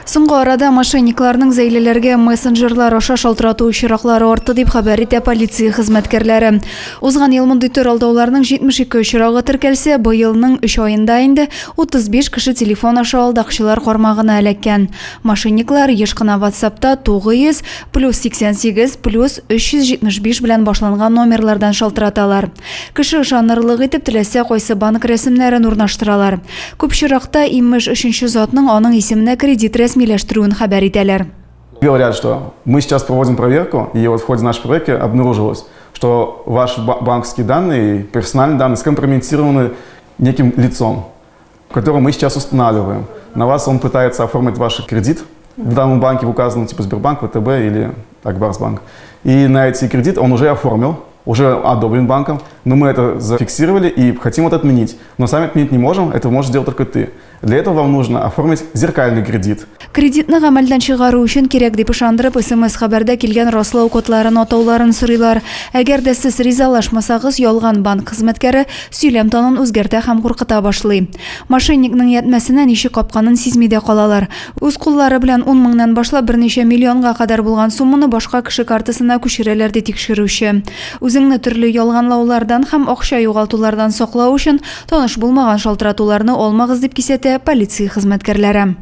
Соңгы арада мошенникларның зәйлеләргә мессенджерлар аша шалтырату очраклары артты, дип хәбәр итә полиция хезмәткәрләре. Узган ел мондый төр алдауларның 72 очрагы теркәлсә, быелның өч аенда инде 35 кеше телефон аша алдакчылар кармагына эләккән. Мошенниклар еш кына WhatsApp-та 900 плюс 88 плюс 375 белән башланган номерлардан шалтыраталар. Кеше ышанырлык итеп теләсә кайсы банк рәсемнәрен урнаштыралар. Күп очракта, имеш, өченче затның аның исеменә кредит рәсмиләштерүен хәбәр итәләр. Говорят, что мы сейчас проводим проверку, и вот в ходе нашей проверки обнаружилось, что ваши банковские данные, персональные данные скомпрометированы неким лицом, которого мы сейчас устанавливаем. На вас он пытается оформить ваш кредит в данном банке, в указанном, типа Сбербанк, ВТБ или Ак Барс Банк. И на эти кредит он уже оформил, уже одобрен банком, но мы это зафиксировали и хотим это отменить. Но сами отменить не можем, это можешь сделать только ты. Для этого вам нужно оформить зеркальный кредит. Кредитны гамәлдән чыгару өчен кирәк дип ышандырып, СМС-хәбәрдә килгән раслау кодларын атауларын сорыйлар. Әгәр дә сез ризалашмасагыз, ялган банк хезмәткәре сөйләм тонын үзгәртә һәм куркыта башлый. Мошенникның ятьмәсенә ничек капканын сизми дә калалар. Үз куллары белән ун меңнән башлап берничә миллионга кадәр булган сумманы башка кеше картасына күчерәләр, ди тикшерүче. Үзеңне төрле ялганлаулардан һәм акча югалтулардан саклау өчен таныш булмаган шалтыратуларны алмагыз, дип кисәтә полиция хезмәткәрләре.